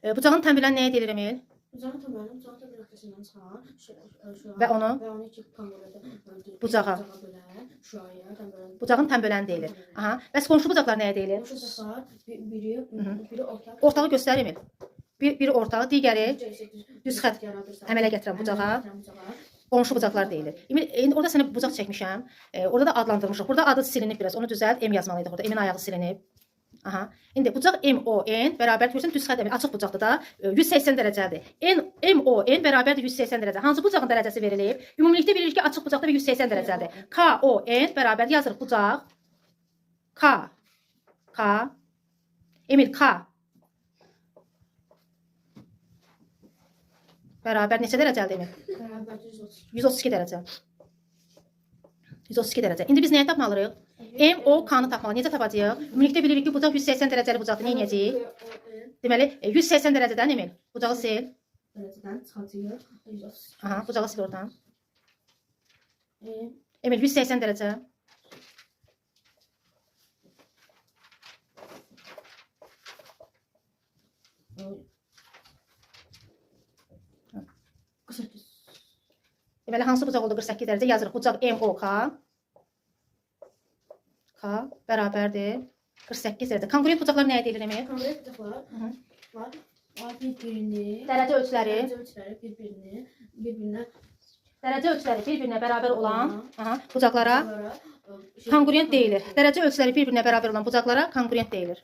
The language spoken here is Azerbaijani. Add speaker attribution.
Speaker 1: Bucağın tənbülən nəyə deyilir Emil?
Speaker 2: Bucağın təməlini bucağın təməl nöqtəsindən çıxan şüa
Speaker 1: Və onu
Speaker 2: və onu iki konqreta
Speaker 1: bucağa.
Speaker 2: Bucağa bölən şüaya tənbölən.
Speaker 1: Bucağın tənböləni deyilir. Aha. Bəs qonşu bucaqlar nəyə deyilir?
Speaker 2: Qonşu bucaqlar biri biri ortaq.
Speaker 1: Ortağı göstər Emil. Biri ortağı, digəri düz xətt əmələ gətirən bucağa qonşu bucaqlar deyilir. Emil, indi orada sənə bucaq çəkmişəm. Orada da adlandırmışıq. Burada adı silinib biraz. Onu düzəlt. M yazmalıydıq orada. M-in ayağı silinib. Aha. İndi bucaq MON bərabər görürsən düz xətt əməl açıq bucaqdır da 180 dərəcədir. N MON bərabərdir 180 dərəcə. Hansı bucağın dərəcəsi verilib? Ümumilikdə bilirik ki, açıq bucaqda və 180 dərəcədir. KON bərabər yazırıq bucaq K K Emil K bərabər neçə dərəcədir Emil?
Speaker 2: Bərabər 132.
Speaker 1: 132 dərəcə. 132 dərəcə. İndi biz nəyi tapmalıyıq? M O K-nı tapmalıyıq. Necə tapacağıq? Ümumilikdə bilirik ki, bucaq 180 dərəcəli bucaqdır. Nə edəcəyik? Deməli, 180 dərəcədən Emil. Bucağı sil.
Speaker 2: Dərəcədən çıxacağıq 132.
Speaker 1: Aha, bucağı sil oradan. Emil 180 dərəcə.
Speaker 2: 48.
Speaker 1: Deməli, hansı bucaq oldu 48 dərəcə? Yazırıq. Bucaq M O K K bərabərdir 48 dərəcə. Konqruent bucaqlar nəyə deyilir Emil?
Speaker 2: Konqret bucaqlar var. Var bir-birini
Speaker 1: Dərəcə ölçüləri,
Speaker 2: dərəcə ölçüləri bir-birini bir-birinə
Speaker 1: dərəcə ölçüləri bir-birinə bərabər olan aha, bucaqlara
Speaker 2: bucaqlara
Speaker 1: konqruent deyilir. Dərəcə ölçüləri bir-birinə bərabər olan bucaqlara konqruent deyilir.